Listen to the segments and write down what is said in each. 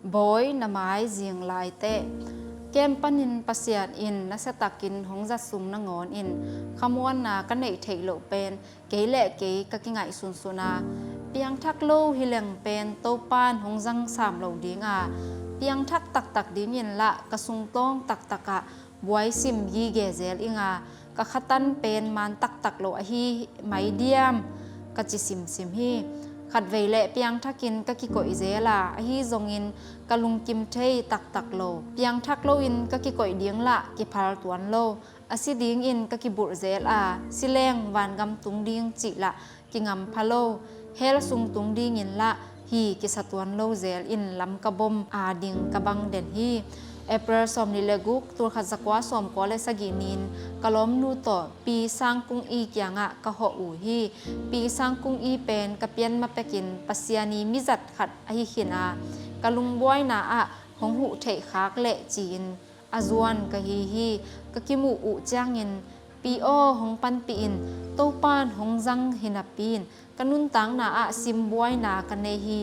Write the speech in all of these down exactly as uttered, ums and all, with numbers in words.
Bawi, na maizing laiteh. Kem panin Pasian in nasiatakin hong zatsum nangawn in khamuanna ka neih theih loh pen kei le kei ka kingaihsunsun a, piangthak lo hi leng pen Topan hong zang sam lo ding a, piangthak taktak dingin lah ka sungtawng taktak ah buaisim gige zel ing a, ka khatan pen man taktak lo ahi mai diam, ka ci simsim hi. Khatvei le piangthakin ka kikoih zel a, ahi zongin ka lungkim thei taktak lo. Piangthak loin ka kikoih ding lah kiphal tuan lo, a si dingin ka kibulh zel a, si leng vangam tung ding cih lah kingam pha lo, hell sung tung dingin lah hi kisa tuan lo zel in lam ka bom a ding ka bang den hi. April sawmnih le guk, tulkhat zakua sawmkua le sagih ni-in ka lawmnu tawh Pi Sang Kung I kiangah ka hawh uh hi. Pi Sang Kung I pen ka pian ma pekin Pasian i mizat khat ahi khin a, ka lungbuaina ah hong huh theih khak leh ci-in a zuan ka hi hi. Ka kimuh uh ciangin, Pi aw, hong panpih in, Topan hong zang hi napi-in ka nuntakna ah simbuaina ka nei hi,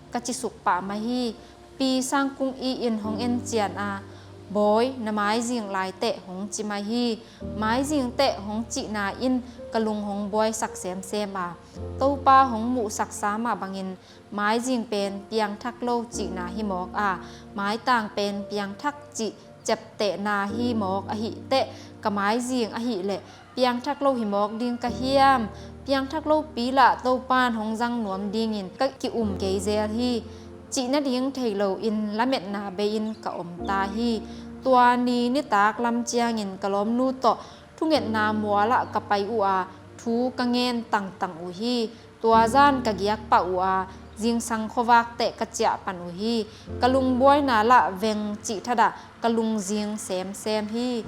ka cisuk pah mah hi. Pi Sang Kung I in hong en cian a, Bawi, na maizing laiteh, hong ci mah hi. Maizing teh hong cihna in ka lung hong buaisak semsem a, Topa hong muhsaksa mah bangin maizing pen piangthak lo cihna hi mawk a, maitang pen piangthak cih ciaptehna hi mawk ahih teh, ka maizing ahih leh piangthak lo hi mawk ding ka hiam? Piangthak lopi lah Topan hong zang nuam dingin ka ki-um kei zel hi, cih nading thei loin lametna bei-in ka om ta hi. Tua ni nitak lam ciangin ka lawmnu tawh thungetna mualah ka pai uh a, thu ka ngen tangtang uh hi. Tua zan ka giak pah uh a, zingsang khuavak teh ka ciah pan uh hi. Ka lungbuaina lah veng cih thadah ka lungzing semsem hi.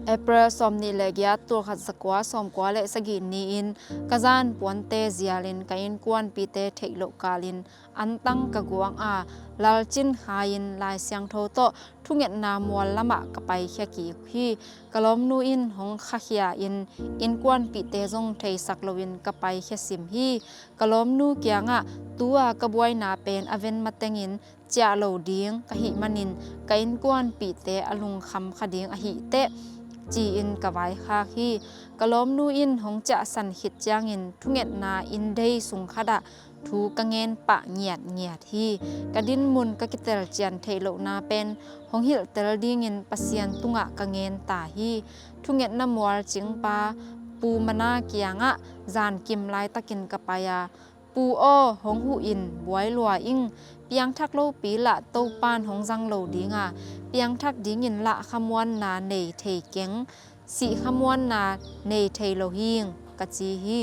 April sawmnih le giat, tulkhat zakua sawmkua le sagih ni-in ka zan puante zialin ka innkuanpihte theih loh kalin antang ka guang a, lalcin khai-in Lai Siangtho tawh thungetna mual lamah ka paikhia kik hi. Ka lawmnu in hong khakhia in innkuanpihte zong theisak loin ka paikhia sim hi. Ka lawmnu kiangah, tu-a ka buaina pen a ven matengin ciah lo ding ka hih manin ka innkuanpihte a lungkham kha ding ahih teh, ci-in ka vaikhak hi. Ka lawmnu in hong ciahsan khit ciangin thungetna inndei sung khatah thu ka ngen pah ngiatngiat hi. Ka dinmun ka kitel cian theih lohna pen hong hilhtel dingin Pasian tungah ka ngen ta hi. Thungetna mual cingpa Pu Mana kiangah zankim laitakin ka pai a, Pu aw, hong huh in, buai lua ing. Piangthak lopi lah Topan hong zang lo ding a, piangthak dingin lah khamuanna nei thei keng, sih khamuanna nei thei lo hing, ka ci hi.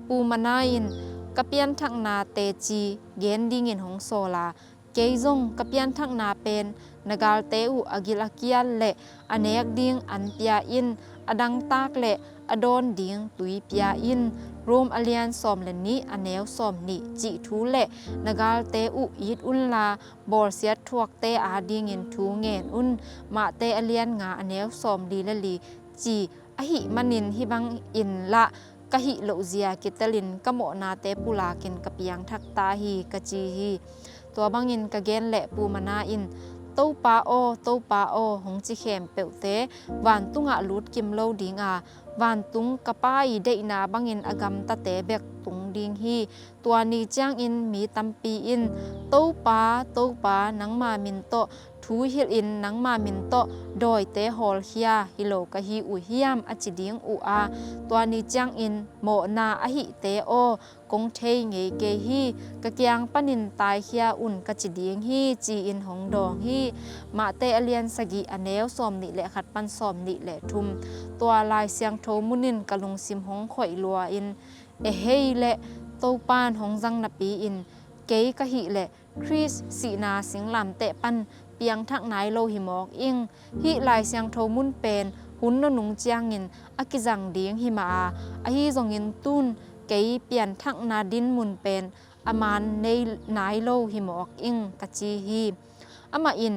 Pu Mana in ka pianthakna teci gen dingin hong sawl a, kei zong ka pianthakna pen na galte uh a gil a kial le a nek ding an pia in, a dangtak le a dawn ding tui pia in, Rom a lian sawm le nih, a neu sawmnih cih thu le na galte uh it unla, bawlsiat thuakte adingin thu ngen un, Mate a lian nga, a neu sawmli le li ci ahih manin hih bangin lah ka hih lohzia kitelin ka mawhnate pulakin ka piangthak ta hi, ka ci hi. Tua bangin ka gen leh Pu Mana in, Topa aw, Topa aw, hong ci khempeuhte vantungah lutkim lo ding a, vantung ka Pa i deihna bangin a gamtate bek tung ding hi. Tua ni ciangin mi tampi in, Topa, Topa, nangma min tawh thu hilhin nangma min tawh dawite hawlkhia hi lo ka hi uh hiam, a ci ding uh a, tua ni ciangin mawhna ahihte aw, kong thei ngei kei hi, ka kiang panin taikhia un ka ci ding hi, ci-in hong dawng hi. Mate a lian sagih, a neu sawmnih le khat pan sawmnih le thum. Tua Lai Siangtho munin ka lungsim hong khoih lua in, ehei leh Topan hong zang napi-in kei ka hih leh Khrist sihna singlamteh pan piangthak nai lo hi mawk ing. Hih Lai Siangtho mun pen hun nunung ciangin a kizang ding hi mah a, ahi zongin tun kei pianthakna dinmun pen a man nei nai lo hi mawk ing, ka ci hi. Amah in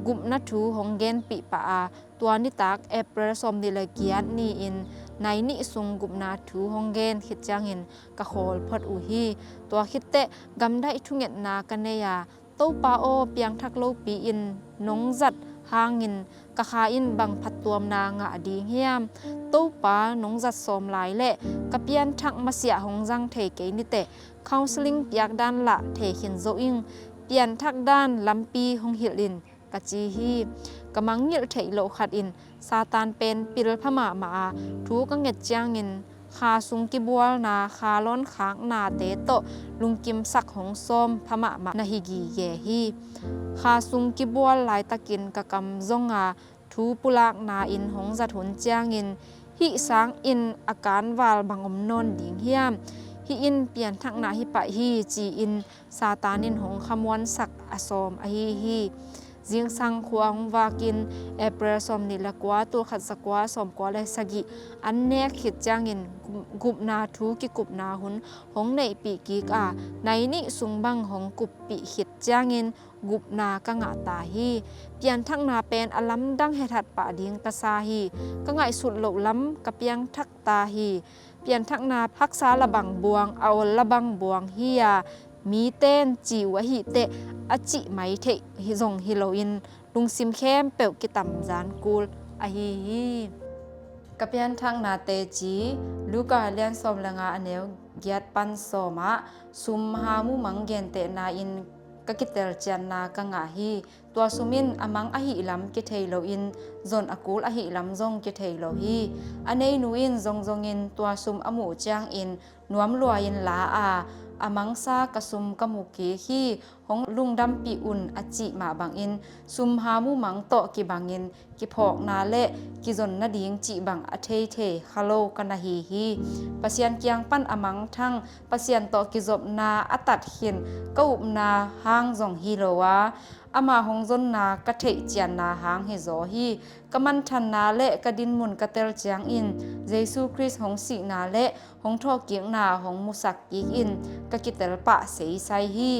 gupna thu hong genpih pah a, tua nitak April sawmnih le giat ni-in nai nih sung gupna thu hong gen khit ciangin ka khawl phot uh hi. Tua khitteh gamdaih thungetna ka nei a, Topa aw, piangthak lopi in nong zat hangin ka kha in bang phattuamna ngah ding hiam? Topa nong zat sawm lai leh ka pianthak masiah hong zang thei kei niteh. Counselling piak dan lah thei khin zo ing. Pianthak dan lampi hong hilh in, ka ci hi. Ka mangngilh theih loh khat in Satan pen pil pha mahmah a, thu ka nget ciangin kha sung kibualna, kha lawn khaknate tawh lungkimsak hong sawm pha mahmah na hi gige hi. Kha sung kibual laitakin ka kam zong a, thu pulakna in hong zat hun ciangin, hih sangin a kanval bang om nawn ding hiam? Hih in pianthakna hi pah hi, ci-in Satan in hong khamuansak a sawm ahi hi. Zingsang khua hong vakin April sawmnih le kua, tul khat za kua sawmkua le sagih an nek khit ciangin gupna thu kikupna hun hong neihpih kik a, nai nih sung bang hong kuppih khit ciangin gupna ka ngah ta hi. Pianthakna pen a lamdang hethat pah ding ka sa hi. Ka ngaihsut loh lam ka piangthak ta hi. Pianthakna haksa la bang buang, a ol la bang buang hi a, miten ci uh ahi teh, a cih mai theih hi zong hi loin lungsim khempeuh kitamzan kul ahi hi. Ka pianthakna teci, Luka lian sawm le nga, a neu giat pan sawm ah, sum ha mumang gentehna in ka kitelcianna ka ngah hi. Tua sum in a mang ahih lam kithei loin zon a kul ahih lam zong kithei lo hi. A neinu in zongzongin tua sum a muh ciangin nuam lua in la a, a mangsa ka sum ka mu kik hi, hong lungdampih un, a cih mah bangin sum ha mumang tawh kibangin kiphawkna le kizon nading cih bang a theithei kha lo ka na hi hi. Pasian kiang pan a mangthang, Pasian tawh kizopna a tat khin ka upna hang zong hi lo a, ama hong zonna ka theihcianna hang hi zaw hi. Ka manthanna le ka dinmun ka tel ciangin Jesu Khrist hong sihna le hong thawhkikna hong musak kik in ka kitel pah seisai hi.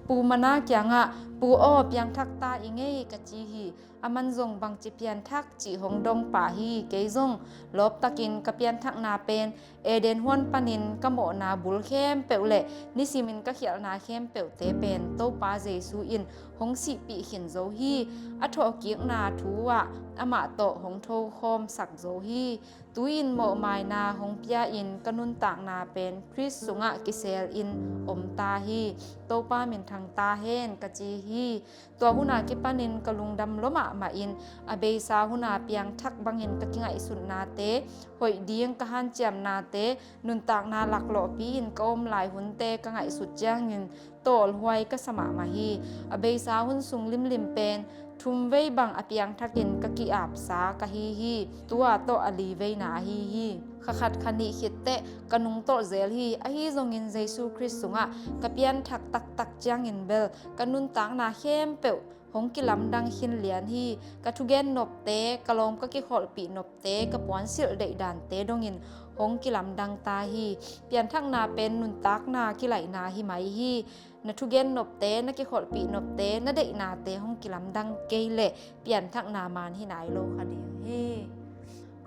Pu Mana kiangah, "Pu aw, piangthak ta i ngei," ka ci hi. Aman zong bangci pianthak cih hong dong pah hi. Kei zong lawptakin ka pianthakna pen Eden huan panin ka mawhna bul khempeuh le nisimin ka khialhna khempeuhte pen Topa Jesu in hong sihpih khin zo hi. A thawhkikna thu ah amah tawh hong thokhawmsak zo hi. Tu-in mawhmaina hong pia-in ka nuntakna pen Khrist sungah kisel in om ta hi. Topa minthang ta hen, ka ci hi. Tua huna kipanin ka lungdam lua mahmah in, a beisa huna piangthak bangin ka kingaihsutnate, hoih ding ka hanciamnate, nuntakna laklawhpi-in ka om lai hunte ka ngaihsut ciangin tawlhuai ka sa mahmah hi. A beisa hun sung limlim pen thumvei bang a piangthakin ka ki-apsa ka hi hi. Tua tawh a liveina ahi hi. Kha khat kha nih khitteh ka nungtolh zel hi. Ahi zongin Jesu Khrist sungah ka pianthak taktak ciangin bel ka nuntakna khempeuh hong kilamdang khin lian hi. Ka thugen nopte, ka lawm ka kikholhpih nopte, ka puansilh deih dante dongin hong kilamdang ta hi. Pianthakna pen nuntakna kilaihna hi mai hi. Na thugen nopte, na kikholhpih nopte, na deihnate hong kilamdang kei leh pianthakna man hi nai lo kha ding hi.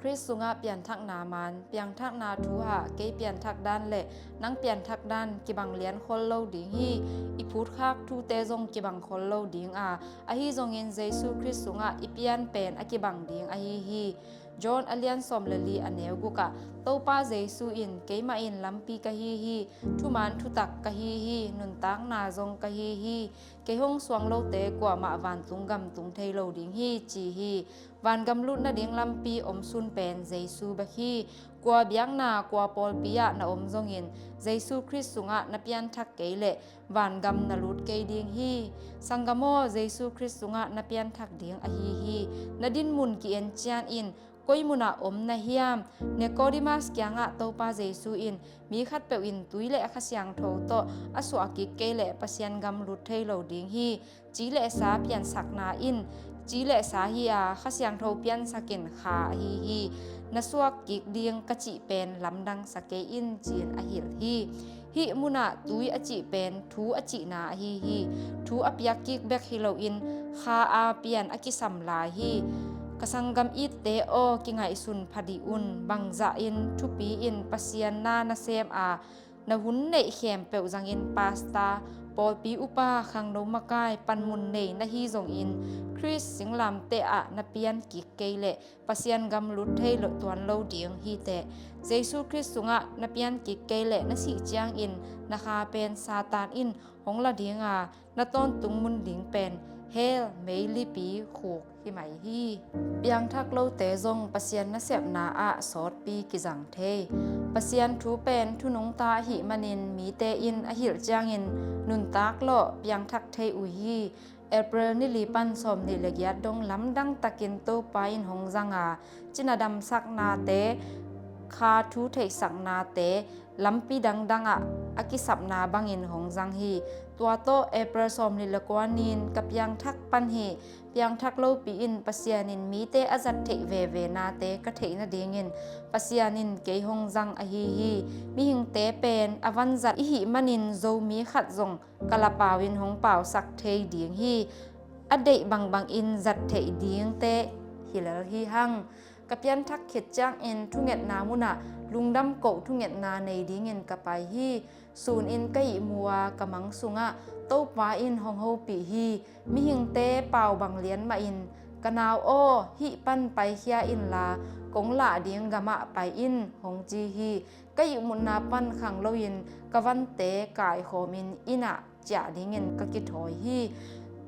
Khrist sungah pianthakna man. Piangthakna thu ah kei pianthak dan le nang pianthak dan kibang lian khol lo ding hi. I phutkhak thute zong kibang khol lo ding a, ahi zongin Jesu Khrist sungah i pian pen a kibang ding ahi hi. John a lian sawm le li, a neu guk ah, Topa Jesu in, "Keimah in lampi ka hi hi, thuman thutak ka hi hi, nuntakna zong ka hi hi. Kei hong suang lote kuamah vantung gam tung thei lo ding hi," ci hi. Vangam lut nading lampi omsun pen Jesu bek hi. Kua biakna, kua pawlpi ah na om zongin Jesu Khrist sungah na pianthak kei leh vangam na lut kei ding hi. Sanggam aw, Jesu Khrist sungah na pianthak ding ahi hi. Na dinmun ki-en cian in, koi munah om na hiam? Nicodemus kiangah Topa Jesu in, "Mi khatpeuh in tui le a Kha Siangtho tawh a suah kik kei leh Pasian gam lut thei lo ding hi. Ci le sa piansakna in ci le sa hi a, Kha Siangtho piansak in kha ahi hi. Na suak kik ding ka cih pen lamdang sa kei in," ci-in a hilh hi. Hih munah tui a cih pen thu a cihna ahi hi. Thu a piak kik bek hi loin kha a pian a kisam lai hi. Ka sanggam itte aw, kingaihsun phadih un. Bangzahin thupi-in Pasian na na sem a, na hun neih khempeuh zangin pasta, Pawlpi upa, khangno makai, panmun nei na hi zongin Khrist singlamteh ah na pian kik kei leh Pasian gam lut thei lo tuan lo ding hi teh. Jesu Khrist sungah na pian kik kei leh na sih ciangin na kha pen Satan in hong la ding a, na tawntung mun ding pen hell meilipi khuk hi mai hi. Piangthak lote zong Pasian nasepna ah sawtpi kizang thei. Pasian thu pen thu nungta ahih manin mite in a hilh ciangin nuntak lawh piangthak thei uh hi. April ni li pan sawmnih le giat dong lamdang takin Topa in hong zang a, cina damsaknate, kha thu theihsaknate, lampi dangdang ah a kisapna bangin hong zang hi. Tua tawh April sawmnih le kua ni-in ka piangthak pan hi. Piangthak lopi in Pasian in mite a zat theih veve nate ka theih nadingin Pasian in kei hong zang ahi hi. Mihingte pen a vanzat ihih manin Zomi khat zong ka lapau in hong pausak thei ding hi. A deih bangbangin zat theih dingte hi lel hi hang. Ka pianthak khit ciangin thungetna munah lungdam koh thungetna nei dingin ka pai hi. Sunin ka ihmu a ka mang sungah Topa in hong hopih hi. Mihingte pau bang lian mahin, "Ka nau aw, hih pan paikhia inla kong lah ding gamah pai in," hong ci hi. Ka ihmutna pan khang loin ka vante kaikhawmin inn ah ciah dingin ka kithawi hi.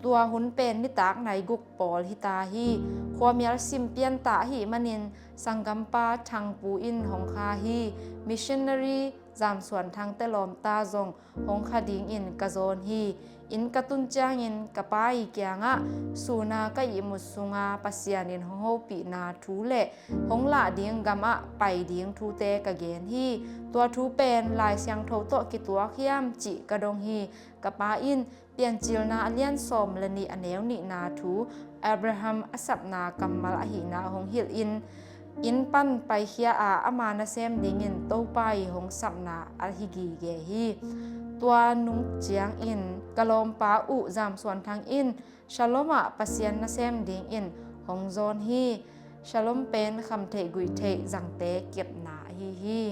Tua hun pen nitak nai guk pawl hita hi. Khuamial sim pianta ahih manin sanggampa Thangpu in hong kha hi. Missionary Zamsuan Thangte lawmta zong hong kha dingin ka zawn hi. Inn ka tun ciangin ka pa ii kiangah suna ka ihmut sunga Pasian in hong hopihna thu le hong lah ding gamah pai ding thute ka gen hi. Tua thu pen Lai Siangtho tawh kituak hiam cih ka dong hi. Ka pa in Piancilna a lian sawm le nih a neu nihna thu Abraham a sapna kammal ahihna hong hilhin, inn pan paikhia a ama nasem dingin Topa ii hong sapna ahi gige hi. Tua nung ciangin ka lawmpa uh Zamsuan Thang in Shillong ah Pasian nasem dingin hong zawn hi. Shillong pen khamtheih guihtheih zangte kepna ahi hi.